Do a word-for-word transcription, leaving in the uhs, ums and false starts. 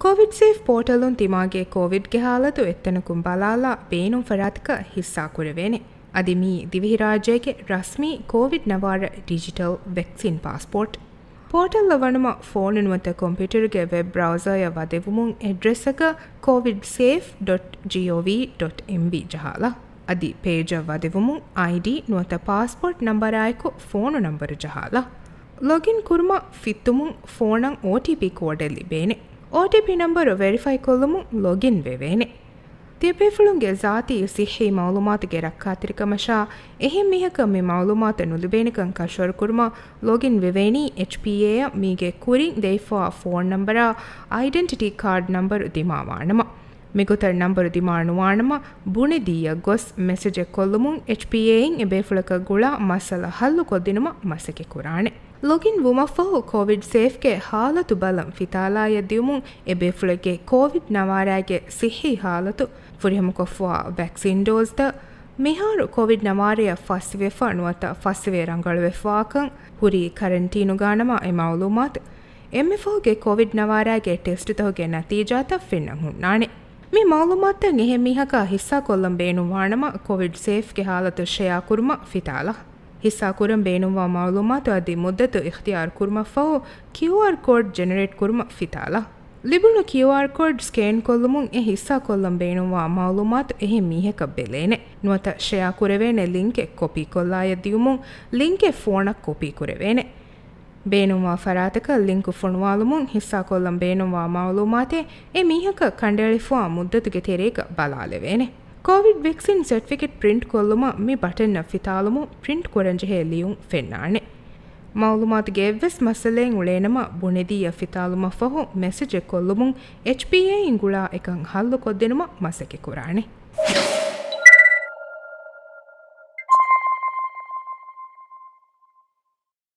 ކޯވިޑް ސޭފް ޕޯޓަލުން ތިމާގެ ކޯވިޑްގެ ހާލަތު އެއްތަނަކުން ބަލާލާ ބޭނުން ފަރާތަކަށް ހިއްސާ ކުރެވޭނެ. އަދި މީ ދިވެހިރާއްޖޭގެ ރަސްމީ ކޯވިޑް ނަވާރަ ޑިޖިޓަލް ވެކްސިން ޕާސްޕޯޓް. ޕޯޓަލްއަށް ވަނުމަށް ފޯނު ނުވަތަ ކޮމްޕިއުޓަރުގެ ވެބް ބްރައުޒަރއަށް ވަދެވުމުން އެޑްރެސްއަކަށް ކޯވިޑް ސޭފް ޑޮޓް ޖީ އޯ ވީ ޑޮޓް އެމް ވީ ޖަހާލަ. އަދި ޕޭޖަށް ވަދެވުމުން އައިޑީ ނުވަތަ ޕާސްޕޯޓް ނަންބަރާއެކު ފޯނު ނަންބަރު ޖަހާލަ. ލޮގިން ކުރުމަށް ފިއްތުމުން ފޯނަށް އޯޓީޕީ ކޯޑެއް ލިބޭނެ. އޯޓީޕީ ނަންބަރު ވެރިފައި ކޮށްލުމުން ލޮގިން ވެވޭނެ. ތިޔަބޭފުޅުންގެ ޒާތީ ސިއްހީ މައުލޫމާތުގެ ރައްކާތެރިކަމަށާ، އެހެން މީހަކަށް މި މައުލޫމާތު ނުލިބޭނެކަން ކަށަވަރުކުރުމަށް ލޮގިން ވެވޭނީ އެޗްޕީއޭއަށް މީގެ ކުރިން ދެވިފައިވާ ފޯން ނަންބަރާ އައިޑެންޓިޓީ ކާޑް ނަންބަރު ދިމާވާނަމަ. މިގޮތަށް ނަންބަރު ދިމާނުވާނަމަ، ބުނެދިޔަ ގޮސް މެސެޖެއް ކޮށްލުމުން އެޗްޕީއޭއިން އެބޭފުޅަކަށް ގުޅާ މައްސަލަ ހައްލު ކޮށްދިނުމަށް މަސައްކަތް ކުރާނެ. ލޮގިން ވުމަށްފަހު ކޯވިޑް ސޭފްގެ ހާލަތު ބަލަން ފިތާލާޔަށް ދިއުމުން އެބޭފުޅެއްގެ ކޯވިޑް ނަވާރާގެ ސިއްހީ ހާލަތު، ފުރިހަމަކޮށްފައިވާ ވެކްސިން ޑޯޒްތައް، މިހާރު ކޯވިޑް ނަވާރަޔަށް ފަސްވެފަ ނުވަތަ ފަސްވެ ރަނގަޅުވެފައިވާކަން، ހުރީ ކަރަންޓީނުގާނަމަ އެ މައުލޫމާތު، އެންމެ ފަހުގެ ކޯވިޑް ނަވާރާގެ ޓެސްޓުތަކުގެ ނަތީޖާތައް ފެންނަން ހުންނާނެ. މި މައުލޫމާތުތައް އެހެން މީހަކާ ހިއްސާކޮށްލަން ބޭނުންވާނަމަ، ކޯވިޑް ސޭފްގެ ހާލަތު ޝެއާ ކުރުމަށް ފިތާލަ. ހިއްސާކުރަން ބޭނުންވާ މައުލޫމާތު އަދި މުއްދަތު އިޚްތިޔާރު ކުރުމަށްފަހު، ކިއުއާރް ކޯޑް ޖެނެރޭޓް ކުރުމަށް ފިތާލަ. ލިބުނު ކިއުއާރް ކޯޑް ސްކޭން ކޮށްލުމުން އެ ހިއްސާކޮށްލަން ބޭނުންވާ މައުލޫމާތު އެހެން މީހަކަށް ބެލޭނެ. ނުވަތަ ޝެއާ ކުރެވޭނެ ލިންކެއް ކޮޕީ ކޮށްލާޔަށް ދިއުމުން ލިންކެއް ފޯނަށް ކޮޕީ ކުރެވޭނެ. ބޭނުންވާ ފަރާތަކަށް ލިންކު ފޮނުވާލުމުން ހިއްސާކޮށްލަން ބޭނުންވާ މައުލޫމާތެއް އެ މީހަކަށް ކަނޑައެޅިފައިވާ މުއްދަތުގެ ތެރޭގަ ބަލާލެވޭނެ. ކޯވިޑް ވެކްސިން ސެޓްފިކެޓް ޕްރިންޓް ކޮށްލުމަށް މި ބަޓަންއަށް ފިތާލުމުން ޕްރިންޓް ކުރަންޖެހޭ ލިޔުން ފެންނާނެ. މައުލޫމާތުގެ އެއްވެސް މައްސަލައެއް އުޅޭނަމަ ބުނެދިޔަ ފިތާލުމަށްފަހު މެސެޖެއް ކޮށްލުމުން އެޗްޕީއޭއިން ގުޅާ އެކަން ހައްލު ކޮށްދިނުމަށް މަސައްކަތް ކުރާނެ.